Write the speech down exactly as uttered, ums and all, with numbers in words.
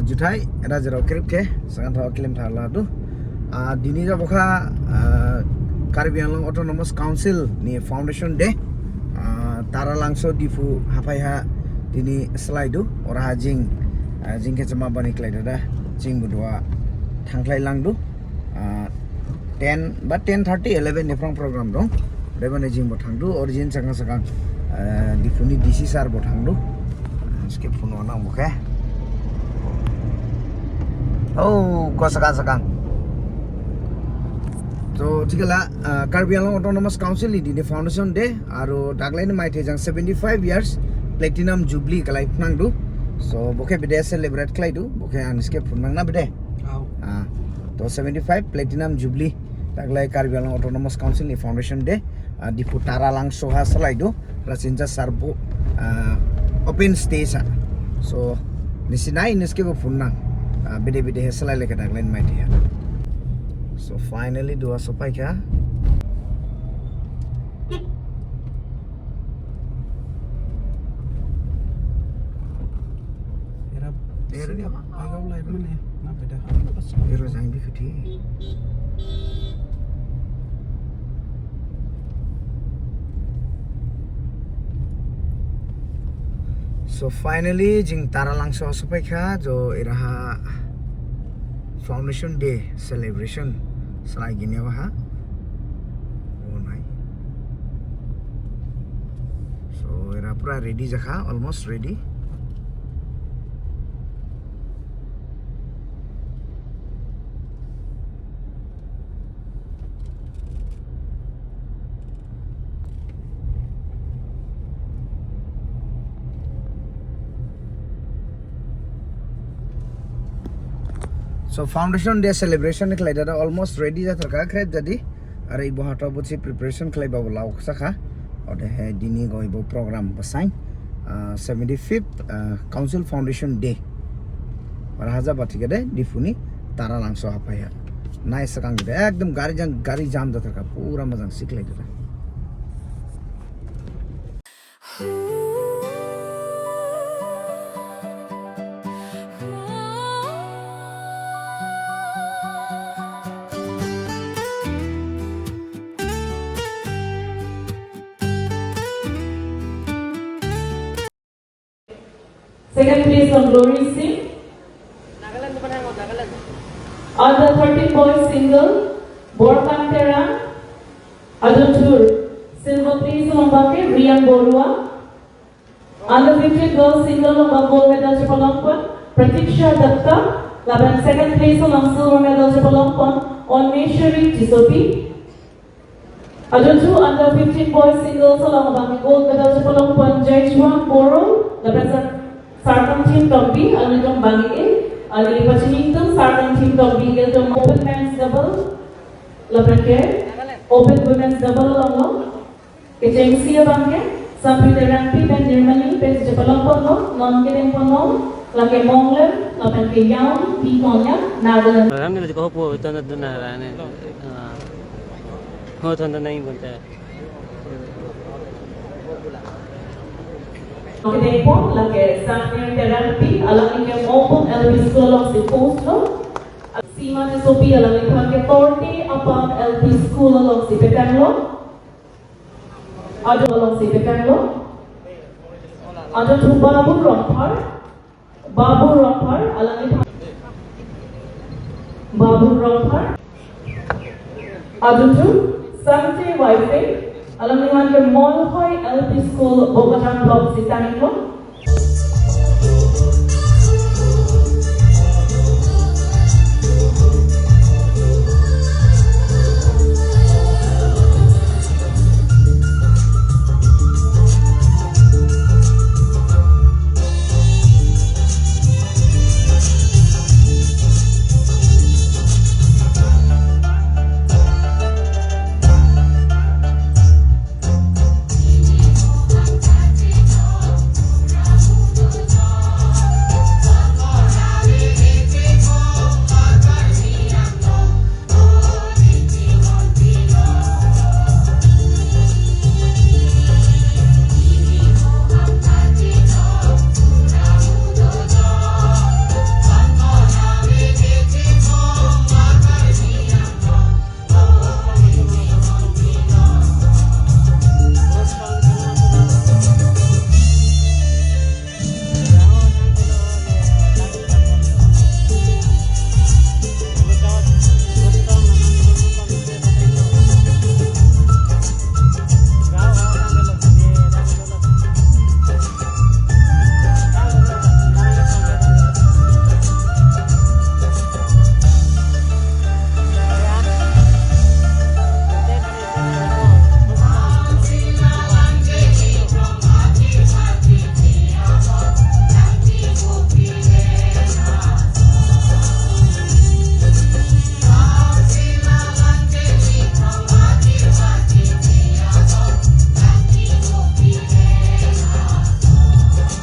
Juthai, rajirao krip ke, sekan thawa kilim tharla do. Ah, dini ja bokha, ah, Karbi Anglong Autonomous Council ni Foundation Day, ah, Taralangso Diphu haphai ha dini selai do, ora ha jing, ah, jing kechema bani klai dada, jing budua thangklai lang do. Ah, ten, ba ten thirty, eleven ni phrang program dong. Deba ne jing bo thang do, origin sakang sakang, eh, Diphu ni D C sir bo thang do. Skip phone nang bo ke. Oh, ko sakang sakang. So, thikhala, eh, Karbi Anglong Autonomous Council ni dini Foundation Day, aro daglai ni maithe jang seventy-five years Platinum Jubilee kalai phnang do. So, bo ke bide celebrate klai do, bo ke an skip phone nang na bide. Au. Ah, to seventy-five Platinum Jubilee daglai Karbi Anglong Autonomous Council ni Foundation Day, ah, Diphu Taralangso ha selai do, Rasinja Sarbo, ah, open stage ha. So, nisi nai niske bo phone nang, ah, bide bide he selai leke daglai ni maithe ha. So, finally, dua sopai kha. Era Era sini dia apa? Pagau lain mana? Napa dah? Era jang di kuti. So finally, jing Taralangso sopai kha, jo era ha Foundation Day celebration selai gini wa ha. Oh, nai. So, era pura ready jakha, almost ready. So, Foundation Day celebration ni khlai dada almost ready ja tharkha, krep jadi. Are ibo hato bo si preparation khlai ba bo lau sakha. Ode he dini go ibo program basain, ah, seventy-fifth, ah, Council Foundation Day. Para haja ba thik ade Diphu ni Taralangso haphai ha. Nice sakang de. Ekdom gari jang, gari jam da tharkha, pura majang si khlai dada. Second place on Glory Singh. Under thirteen boys single, Borkan Terang. Adon thur, silver place along bangke Rian Borua. Under fifteen girls single along bang gold medal chepalongpon Pratiksha Dutta. Lapen second place along silver medal chepalongpon Onmeshwari Tissopi. Adon thu, under fifteen boys singles along bang gold medal chepalongpon Jaichuang Boro lapen Sar-, Sarkangthim Tokbi, alanglitum bang e, alangli pachini tum Sarkangthim Tokbi, ilitum open men's double, lapen ke open women's double along lo. Kechengsi abang ke, Sampi Terangpi pen Nirmali pen chepalongpon lo, non kedengpon lo, lake Monglem, lapen ke Yaun Pi Konyak, Nagaland. Ram ni ko po, ito na dun na rane. Ah. Ho, thon thon nai bonta. Kedengpon lake Sampi Terangpi, alangli ke Mopung L P School alongsi post lo. Sima Tissopi, alangliphan ke Torti Apam L P School alongsi petang lo. Adon alongsi petang lo. Adon thu Babu Rongphar. Babu Rongphar, alangli Babu Rongphar. Adon thu, Sangte Waife, alangliphan ke Molhoi L P School, Bokajan Block si tanglo.